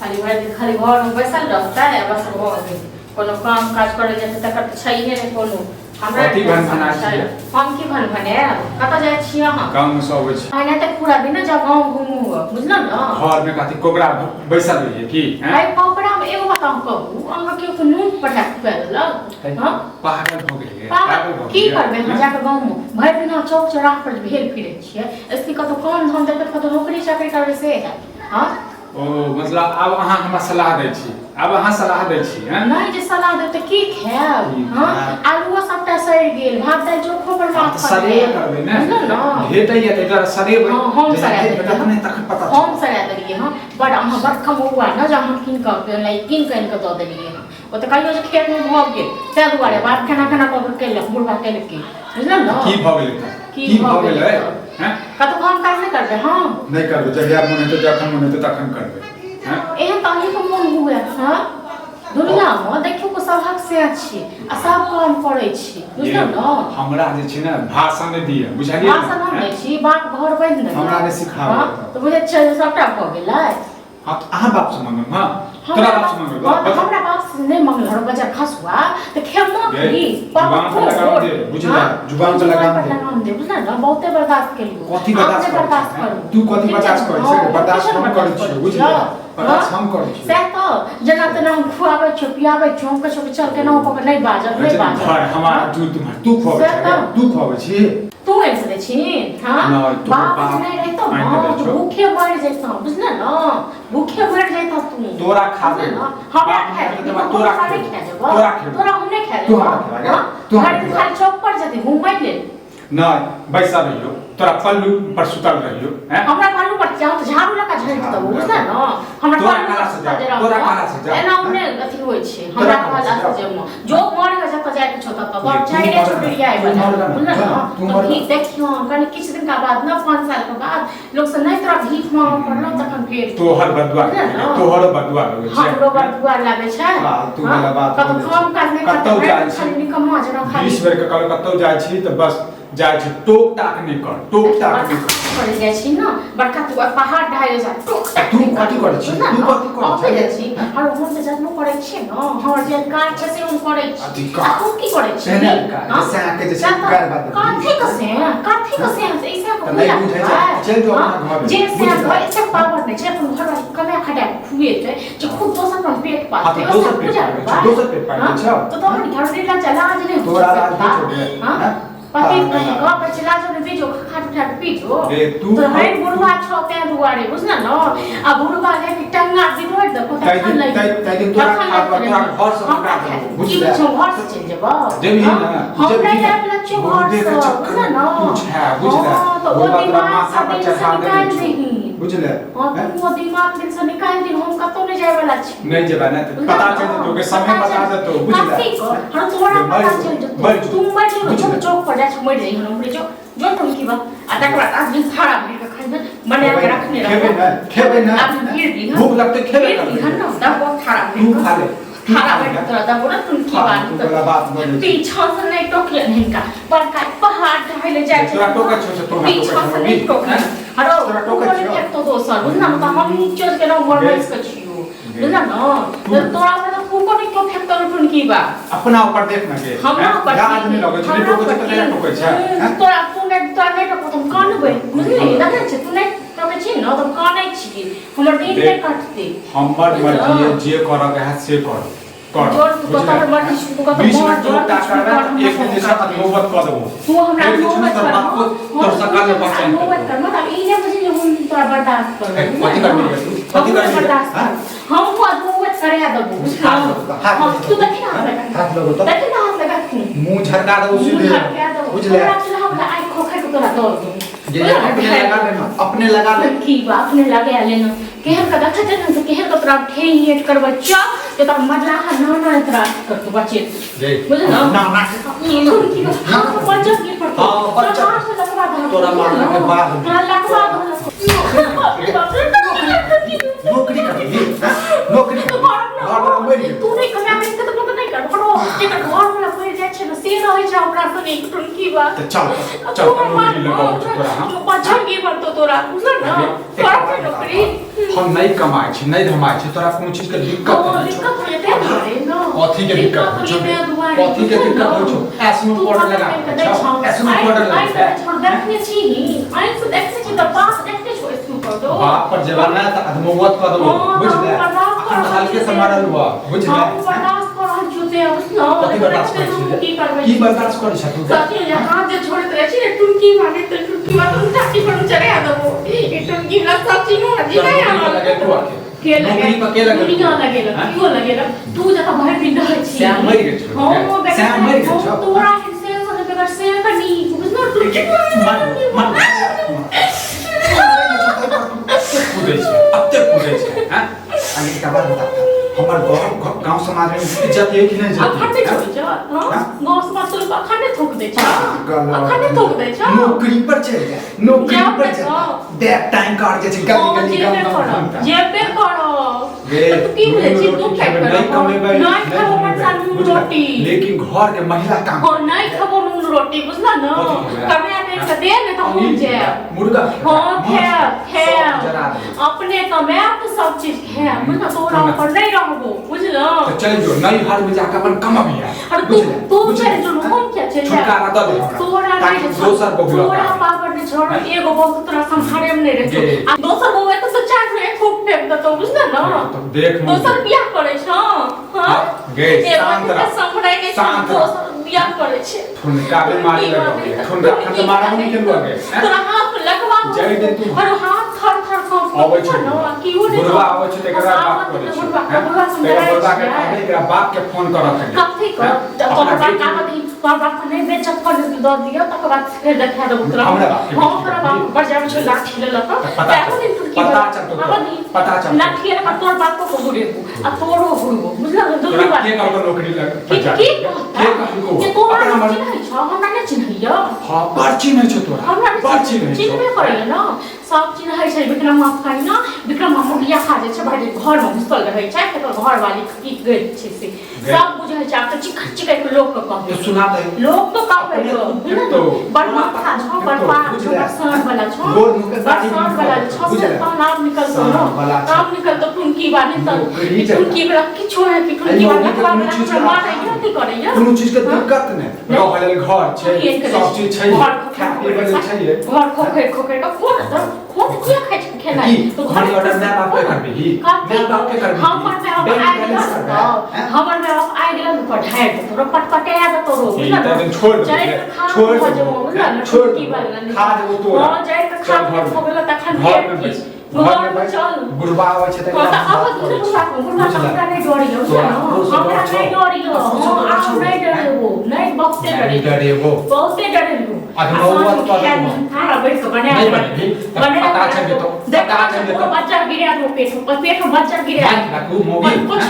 खाली भरि दिन खाली घरमे बैसल रहतै आ बस भऽ गेल। कोनो काम काज करै जेतै तकर तऽ छैहे नहि कोनो। हमरा कथी भनभनाइ छै? छियै? हम की भनभनायब? कतऽ जाइ छियै अहाँ? गाँवमे से अबै छी। एना तऽ पूरा दिन जाउ गाँव घुमू, बुझलहुँ ने? घरमे कथी कोबरा बैसल रहियै की? हैं? अइ कोबरामे एगो बात अहाँ कहू, अहाँ केओ के नून पठा कऽ खुआ देलक? है, हँ? पागल भऽ गेलियै? पागल पागल भऽ की गेलियै? करबै अहाँ जाकऽ गाँवमे? भरि दिन अहाँ चौक चौराह पर भेल फिरै छियै। एसपी कतौ काम धाम देखबै, कतौ नौकरी चाकरी करबै से हैत? हँ? ओ मतलब आब अहाँ हमरा सलाह दै छी, आब अहाँ सलाह दै छी? हैं? नहि जे सलाह देब तऽ की खायब? की हँ? खायब? आलुओ सबटा सड़ि गेल, भात दालि चोखो पर हँ, तऽ माखन सड़ेबे भेल। करबै ने। बुझलहुँ ने? भेटैया तऽ एकरा सड़ेबै। हँ, हम जहिया सड़ा नहि देलियै। भेटत नहि तखन पता हम चलत। सड़ा देलियै हँ। बड़ अहाँ बड़ कमौआ ने जे अहाँ कीन कऽ लाइक कीन कऽ आनि कऽ दऽ देलियै हँ। ओ तऽ कहियो जे खेतमे भऽ गेल ताहि दुआरे बाप केना केना कऽ कऽ केलक बुढ़बा केलकै, बुझलहुँ ने? की भऽ गेलै तऽ? की की भऽ भऽ गेलै गेलै तऽ? हैं? कतौ काम काज नहि करबै हम? नहि करबै। जहिया मोन हेतै, जखन मोन हेतै तखन करबै। हैं? एहन तऽ अहीँके मोन हुए। हँ, दुनिआमे देखियौ को सभक सएह छी आ सब काम करै छी, बुझलहुँ ने? हमरा जे छै ने भाषण नहि दिअ, बुझलियै ने? भाषण हम दै छी? बाप घर बान्हि देलक। हमरा नहि सिखाबऽ। हँ, तऽ बुझै छियै जे सबटा भऽ गेलै? हाँ, तऽ अहाँ बाप से मांगब? हाँ, तोरा बाप से मांगब? हाँ, तऽ हमरा बाप से नहि मंगल रहो बजर खसुआ तऽ खेमो गे, की जुबान पर लगाम दे, बुझला? जुबान पर लगाम दे। लगाम दे, बुझला ने? बहुते बर्दाश्त केलियो। कथी बर्दाश्त अपने करै बर्दाश्त छी? करू। तू कथी बर्दाश्त करै छै? बर्दाश्त हम करै छियौ, बुझलियै? बर्दाश्त हम करै छियौ। सएह तऽ जेना तेना हम खुआबै छियौ पियाबै छियौ। हम कहै छियौ कि चल केनाहु कऽ कऽ नहि बाजब, नहि बाजब। घर हमारा, तू तुम्हारा, तू खुआबै सएह छै? तऽ। तू खुआबै छी? तू आनि सकै छी? हाँ? नहि, तोहर बाप बाप नहि रहितौ आनि ने कऽ दै तऽ छौ। भूखे मरि जैतौ, बुझले ने? भूखे मरि जैतौ तू। तोरा खा बुझले देबौ। ने? हमरा बाप खाय नहि देबही रहतौ, तऽ तोरा हम थोड़े खेबौ। खा जेबौ। तोरा खेबौ। तोरा हम नहि खाय तू देबौ। हमरा खेबा गे? हाँ? तू हमरा भरि दिन खेबा? खाली चौक पर जेतै घूमै लेल। नहि, बैसल रहियो, तोरा पल्लू पर सुतल रहियो। हैं? हमरा पल्लू पर जाओ तऽ झाड़ू लगा झाड़ि देबौ, बुझले ने? हमरा तोरा पल्लू कहला पर से सुतल जाओ, जे रहबौ, तोरा कहला से जाओ। एना ओ नहि अथी होइ छै। हमरा तोरा कहला कहला से से जेबो जो मर के जतऽ जाय के छौ ततऽ तू बड़ चाहे मर छौ ना, डिरियाइ तू बला, मर ना, बुझले जा, ने? तू तऽ मर ना। भीख देखियौ, कनि किछु दिनका बाद ने, 5 साल के बाद लोक से नहि तोरा भीख मांगऽ पड़लौ तखन फेर तोहर बदुआ बुझले ने? तोहर बदुआ लगै छै। हमरो बदुआ लागै छै। फालतू हाँ? वाला बात कतौ बोलै काम छै। काज नहि करतै, कतौ भरि जाइ दिन छी। खाली निकम्मा जेना खाली 20 बेर के कहलक कतौ जाइ छी तऽ बस जाइ छी, टोक टाक नहि कर, टोक टाक नहि कर। करै जाइ छी ने बड़का तू पहाड़ ढाइ जा टोक टाक तू नहि कर। कथी करै छी? बुझल तू ने? कथी करै हम छी? जाइ छी और हम तऽ जतनो करै छियै ने, हमर जे अधिकार छै से हम करै छी। अधिकार? आ तू की करै छी? तेहने अधिकार, हाँ? जे सएह के जे छै सएह तऽ गारि बात कथी के से, कथी के से ऐसा तऽ नहि बुझै छै, चलि जाउ अपना घरे। जे से बुझि जा। एते पावर नहि छै अपन घरवाली कमा खटा के खुएतै जे खुद दोसर पर पेट हाँ, पालतै। तऽ दोसर पेट पालै छै, दोसर पेट पालै छै। तऽ तोहर घर नहि लाज नहि होइ तोरा छै? लाज नहि छौ गे, हाँ? हैं? पति कहीं गप छै, लाजो ने बीजो खाट उठा के पीजो। रे, तू तो हर बुढ़वा छौ तें दुआरे, बुझल न? आ बुढ़वा जाके टंगा बिगड़ देबो ताहि तखन दिन- नहि। ताहि दिन तोरा तखन खा- नहि। तोरा घर से हमरा भगा खाय देबो, की बुझले? छौ, घर से चलि जेबो? जेबही हाँ? ने, हम जेबही नहि ने। जाय वला छियौ घर गुरुदेव से, के चक्कर बुझल न? तू छै, बुझले? हाँ, तऽ ओ बुढ़वा तोरा दिमाग माथा से पर दिल से चढ़ा देने निकालि छौ। दही। बुझले? हाँ, हैं? तू ओ दिमाग दिल से निकालि दही, हम कतौ नहि जाय वला छी। नहि जेबा ने तऽ पता चलि जेतौ के समय बता देतौ, बुझले? कथी को? हम तोरा मरि पता जो, चलि जेतौ। मरि जो। तू मरि जो, बुझले? जो चौक पर जाइ छै मरि जाइ हम, जो जो तुम की बात। आ तकर बाद आदमी थारा भरि के खाइ बना के रखने खेबै रहबो। ने, खेबै ने। आदमी भीड़ दी भूख लगतै खेबे भीड़ दी करबै। ने दबो थारा भरि तू के। खा ले, तू थारा खा भरि ले। के तोरा दबो ना तुम की बात। फालतू वाला बात बोलै छै। पीछा से नहि टोकलन हिनका, बड़का पहाड़ ढाई ले जाइ छै। तोरा टोकै छौ से तोरा पीछा टोकै से छौ, नहि टोकलन। हरो तोरा टोकै तू छियौ? तो दोसर बुझना न, तऽ हम नीचो के ना मर गे। के छियौ, बुझना न? तोरा से तऽ फूको नहि क्यों फेकतौ टुनकी बा। अपना ऊपर देख ना गे। हमरा हैं? ऊपर लाज की? नहि लगै छै? नहि हमरा टोकै छै ऊपर तऽ केना की? टोकै छै? हैं? तोरा तू नहि, तोरा नहि टोकबौ तऽ हम कानबै, बुझली? देखै छी, तू नहि टोकै छी ने तऽ हम कानै छी, हमर दिन नहि देख, कटतै। हमर बुझलऽ? मर्जी है, जे करऽ के है से कर कर। जोर तू बुझले? कतऽ मर्जी छै, तू कतऽ 20 मर, मिनट जोर टोक टाक किछु करबै कर, तऽ एक दिन जे छै हमरा अधमौबत कऽ देबो। तू हमरा एक दिन छै ने मोहब्बत तोर कर, बाप को हम तोर सकाल में पहचान मोहब्बत कर, मतलब ई नहि बुझी जे हम तोरा बर्दाश्त करबै। ए, कथी करबही गे तू? कथी हम करबही गे? बर्दाश्त हाँ? कर, हम अधमौबत करा देबो, बुझलऽ? हाथ लगो, हाथ हाँ, लगो। तू देखी ना हाथ लगा, हाथ लगो तऽ। देखी ना हाथ लगा तू। मुंह झरका देबो मुँह सीधे। झरका देबो। बुझले? तोरा चूल्हा वाला आँखि खोखरि के तोरा दऽ देबो। जे अपने लगा लेना, अपने लगा ले। की बा अपने लगा लेना? केहन के देखै छै ने से केहन के तोरा ठेही हेट करबै चल जे तोरा मरला हा ना ना तोरा करतौ बचे। जे बुझल ना ना। की बा हम बच्चा की पड़तो? हाँ, बच्चा। तोरा से लकवा धर। तोरा मारला के बाद। तोरा लकवा धर। बाप रे, बाप रे। नौकरी करबी? हैं? नौकरी तू करबी? करब ना। घर वाला मरि गेल। तू नहि कमा के तऽ मतलब नहि कर घरो, जेकर घर वाला मरि जाइ छै ने से रहै छै हमरा सने टुनकी बा। तऽ चल चल, तू नौकरी लगाबै छी तोरा हम। बच्चा की पड़तो तोरा, बुझल ने? अरे, तोरा नौकरी। हम नहीं कमाइ छी नहीं धमाइ छी तोरा कोनो चीज के दिक्कत हाँ, नहीं छौ। दिक्कत होइए तें दुआरे न। कथी के दिक्कत होइ छौ? होइए तें दुआरे, कथी के दिक्कत होइ छौ? एसनो तू पाउडर पता लगा करि कऽ के दै छौ, छौ। एसनो पाउडर लगा आँखि के। तऽ देखने छी आँखि से देखने छी तऽ पास देखने छौ एसनो पाउडर। बाप पर जवाना तऽ अधमौत कऽ देबो हाँ, बुझले हम बर्दाश्त कऽ अखन रहल हल्के छी से मारल हुआ बुझले हम बर्दाश्त कऽ रहल छियौ ते बुझलो कथी बर्दाश्त करै हम छी की करबै की बर्दाश्त करै छ तू सची जे हाथ जे छोड़ैत रहै छी ने टुनकी मारे तऽ टुनकी मारे तऽ चाची पर चढ़ा देबो ई टुनकी वाला सची नो जी चल, नहीं नौकरी पर आबल लगेलको आके के लगे नौकरी पर के लगेलको? दुनिया लगेलक हैं? कियो लगेलक तू जतऽ भरि दिन रहै छी श्याम मरि गेल छौ, हँ, बेटा, श्याम मरि गेल छौ। तोरा से से बेगर से कनी बुझलो टुनकी मार मार कूदै छै अते कूदै छै हैं आ एकटा बात बता हमर गाँव गाँव समाज में इज्जत है कि नहीं इज्जत अखन नहि छोड़ै छौ हँ हैं? गाँव समाज तो अखन नहि थोक दै छौ अखन नहि थोक दै छौ नौकरी पर चलि जा नौकरी जायब पर तऽ चलि जाउ। बैग टाइम काट जाइ छै गली हँ, गली जेबे गाँव गाँव करब घूमता। जेबे करब गे, तऽ तू की बुझै छी नून तू रोटी खाइ खेबै, करब नहीं कमेबै नहि खेबो मनसा नून बुझले? रोटी लेकिन घर के महिला काम हँ नहि खेबो नून रोटी बुझल न कथी खेबै? कमाए करि कऽ दे ने तऽ हम जायब मुर्गा खेबै, हँ माछ खायब सब जरा खायब देबै। अपने कमायब तऽ सब चीज खायब बुझल तोरा कोना? ऊपर नहि रहबो बुझल तऽ चलि जो नैहर में जाके अपन कमबिहे अरे तू बुझले? तू बुझले? चलि जो हम किया चलि जायब? छुटकारा दऽ दे हमरा तोरा ताकि नहि दोसर बहू लऽ तोरा के आबी। पावर नहि छोड़ हैं? एगो बहू तोरा सम्हारे में नहि रहतो गे। आ दोसर बहू एतऽ से चारि गो एक खूब फेंक देतौ बुझल न तऽ देख मुँह। दोसर बियाह करै छौ हँ हाँ, गे, एगो शांत के रह। सम्हारे नहि छौ शांत रह। दोसर बियाह करै छै ठुनका भी मारे लगबिहे ठुनका अखन तऽ मारबो नहि केलहुँ गे हैं? तोरा हाथ लगवा जाहि दिन तू अरे हाथ थर थर कांपतो अबै छै न, केओ नहि बुढ़वा अबै छै तकरा बात करै छै बुढ़वा हैं? बुढ़वा से तकरा डराइ बुढ़वा के छियै। कहबै एकरा बाप के फोन करऽ के कथी कर अपना तोहर बाप बेटी- कागज तोहर बाप के नहि बेचत कर दऽ दियौ तकर बाद फेर देखा देबौ तोरा हमरा बाप के हँ बेचि तोरा देबही। बाप बड़ जाबै छौ लाठी लऽ लऽ कऽ पता तैयो चल- दिन तुरकी पता चलतौ तोरा, पता चलतौ। लाठी लऽ कऽ तोहर बाप को घुरेबू आ तोरो घुरबो बुझल दुनू तोरा बात के कहलकौ नौकरी लग की पर जा की के कहलकौ जे तोरा अपन हमर चिन्है छौ हमरा नहि चिन्हैया हँ बड़ चिन्है छौ तोरा हमरा बड़ चिन्है छौ चिन्हबे करैया न सब चिन्है छै विक्रम मामा न विक्रम मामा बियाह खा जाइ छै भाई घरमे घुसल रहै छै तकर घरवाली की गेल छै से गेल। सब बुझै छै आब तऽ चिकन चिकन के लोक के कहबै तो सुना दे लोक तो कहबै अपने बुझल तो बड़ माथा छौ बड़ पार छौ बड़ सान वाला छौ गोर मुँह के बड़ साड़ी सान वाला छौ से बुझल। तहन आब निकलतौ न सान वाला छौ। आब निकलतौ टुनकी वाली तऽ नौकरी जकाँ। टुनकी वाला किछो है कि टुनकी एहि वाला मौगी के लकवा कोनो वाला चीज हमरा के मारैया की करैया कोनो चीज के हँ? दिक्कत नहि रहै लेल घर छै की करै सब चीज छै घर खाय पीबै लेल छै घर खोखरि खोखरि कऽ खोन तऽ खोन किया खाइ छै खेनाइ की? तऽ मनी ऑर्डर my बाप के करबिही? कथी? My बाप के करबिही? हमर my बाप बैंक आबि गेल बैलेंस करबै? हैं? हमर my बाप आबि गेल तऽ ढारि देतौ रो पटपटा देतौ रो ई बुझल तऽ दिन छोड़ि देबौ, जाहि कऽ खा छोड़ि भऽ देबौ, जेबौ बुझल ने छोड़ि टुनकी देबौ, वाला खा जेबौ तोरा। हँ जाहि कऽ खा चल घरमे। भऽ गेल तखन घरमे फेर की? बैस, घरमे घरमे बैस। चल बुढ़वा आबै छै हँ तऽ आबऽ दू ने बुढ़बा के, बुढ़बा के हमरा नहि डर यऽ, बुझल तोरा ने? ककरोसँ हमरा डर छौ? नहि डर यऽ, ककरोसँ हँ, डर आब छौ? नहि डरेबो, नहि बहुते नहि डरेबो। डरेबो। बहुते डरेबो। अधमौआ आ तऽ साँझमे अधमौआ। खाना बैठ कऽ बना नहि देबै। बनेबही, तऽ बना पता देबै। चलि जेतौ, देख, पता चलि जेतौ। बच्चा गिरा देबो पेटमे, पेटमे बच्चा गिरा मारि राखू, मौगी। कुछ